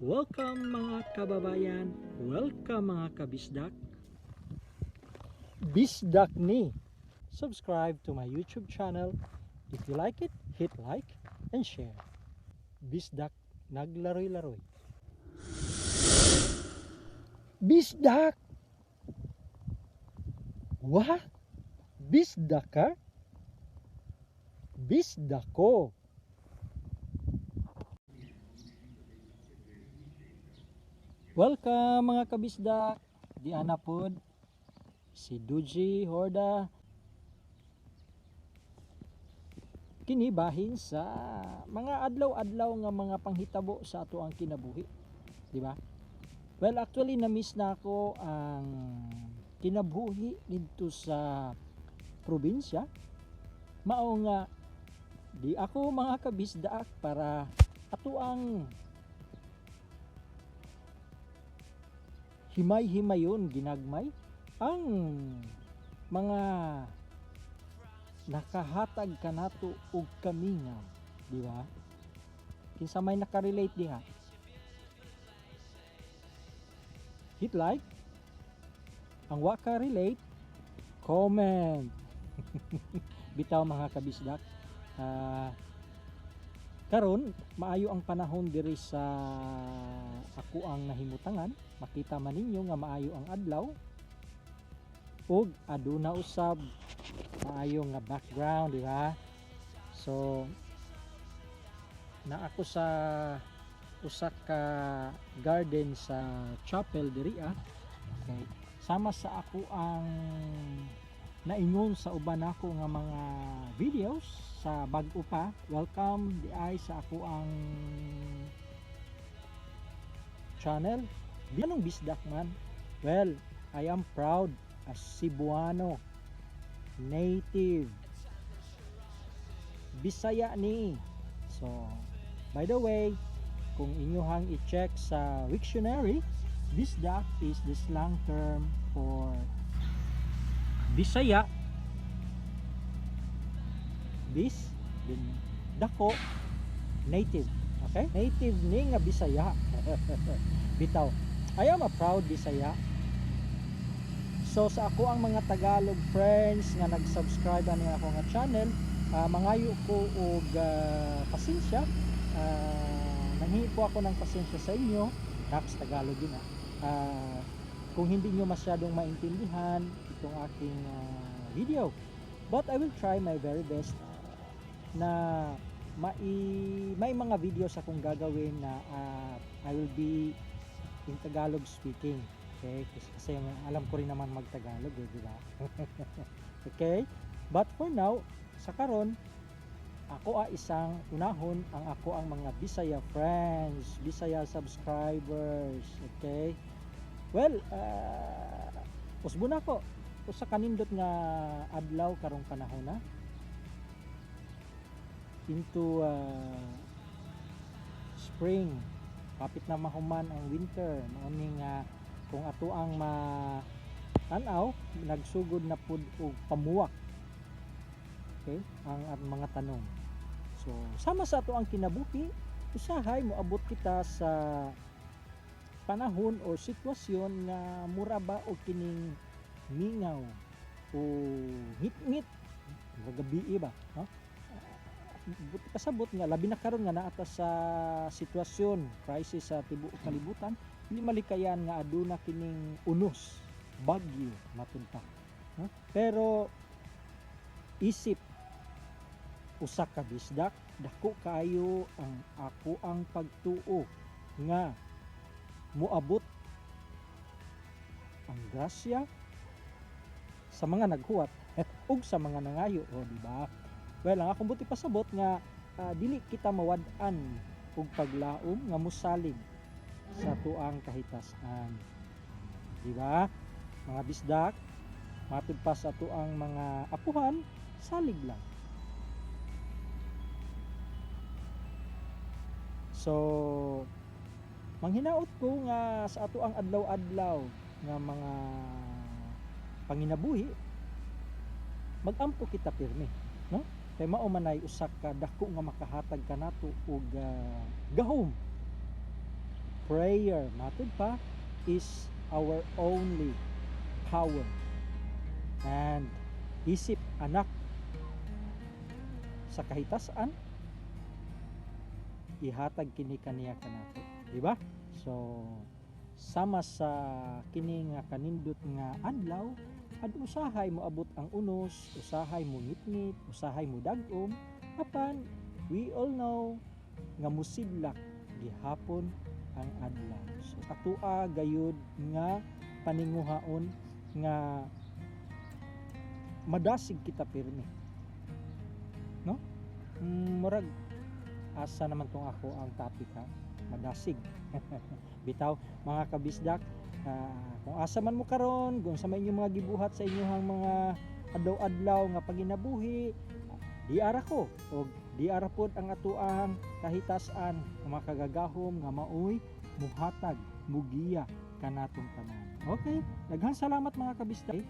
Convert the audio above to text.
Welcome, mga kababayan, welcome, mga kabisdak. Bisdak ni. Subscribe to my YouTube channel. If you like it, hit like and share. Bisdak naglaroy-laroy. Bisdak! What? Bisdak ka? Bisdak ko. Welcome, mga kabisdak. Di ana pod si Duji Horda. Kini bahin sa mga adlaw-adlaw nga mga panghitabo sa ato ang kinabuhi, di ba? Well, actually na-miss na ako ang kinabuhi didto sa probinsya. Mao nga di ako, mga kabisdak, para ato ang himay-himayon ginagmay ang mga nakahatag kanato og kamingaw, di ba? Kinsa may nakarelate diha? Hit like. Ang wa ka relate, comment. Bitaw, mga kabisdak. Karon maayo ang panahon diri sa ako ang nahimutangan. Makita man ninyo nga maayo ang adlaw ug aduna usab maayo nga background, di ba? So na ako sa usa ka garden sa chapel diri ah. Okay. Sama sa ako ang naingon sa uban nako nga mga videos sa bag-o pa, welcome di ay sa ako ang channel. Anong bisdak man? Well, I am proud as Cebuano, native Bisaya ni. So, by the way, kung inyohang i-check sa dictionary, bisdak is the slang term for Bisaya, bis then dako, native. Okay, native ni nga Bisaya. Bitaw, I am a proud Bisaya. So sa ako ang mga Tagalog friends nga nag-subscribe ani ako nga channel, mangayo ko og pasensya. Nanghingi po ako ng pasensya sa inyo. Naks Tagalog yun ah. Kung hindi nyo masyadong maintindihan itong aking video. But I will try my very best na may mga videos akong gagawin na I will be in Tagalog speaking. Okay? Kasi alam ko rin naman mag-Tagalog eh, di ba? Okay? But for now, sa karon, ako a isang unahon ang ako ang mga Bisaya friends, Bisaya subscribers, okay? Well, usbo na ko. Usa kanindot nga adlaw karong panahon na. Into spring, kapit na mahuman ang winter, mao ni nga kung ato ang ma tan-aw, nagsugod na pud og pamuwak. Okay? Ang mga tanom. So, sama sa ato ang kinabuhi, usahay moabot kita sa panahon o sitwasyon nga mura ba og kining mingaw o ngit-ngit gabi ba, no? Buti pasabot nga labi na karon nga naa ta sa sitwasyon crisis sa tibuok kalibutan, dili malikayan nga aduna kining unos, bagyo matud pa, no? Pero isip usa ka bisdak, dako kaayo ang ako ang pagtuo nga moabot ang grasya sa mga naghuwat ug sa mga nangayo, o di ba? Well, ang akong buti pasabot nga dili kita mawad-an og paglaom nga mosalig sa tuang kahitasan, di ba, mga bisdak? Matud pa sa tuang mga apuhan, salig lang. So manghinaot ko nga sa ato ang adlaw-adlaw nga mga panginabuhi, magampo kita pirmi, no? Kay mao man ay usa ka dako nga makahatag kanato og gahom. Prayer, matud pa, is our only power. And isip anak sa kahitasan, ihatag kini kaniya kanato, di ba? So sama sa kini nga kanindot nga adlaw, ad usahay moabot ang unos, usahay mo ngitngit, usahay mo dag-om, apan we all know nga musidlak gihapon ang adlaw. So atoa gayud nga paninguhaon nga madasig kita pirmi, no? Murag asa naman tong ako ang topic ha, madasig. Bitaw, mga kabisdak, kung asa man mo karon, kung sa may inyong mga gibuhat sa inyong mga adlaw-adlaw nga paginabuhi, diara ko og diara pod ang atuang kahitasan nga makagagahom nga maoy muhatag, mugiya kanatong tanan. Okay, daghang salamat, mga kabisdak.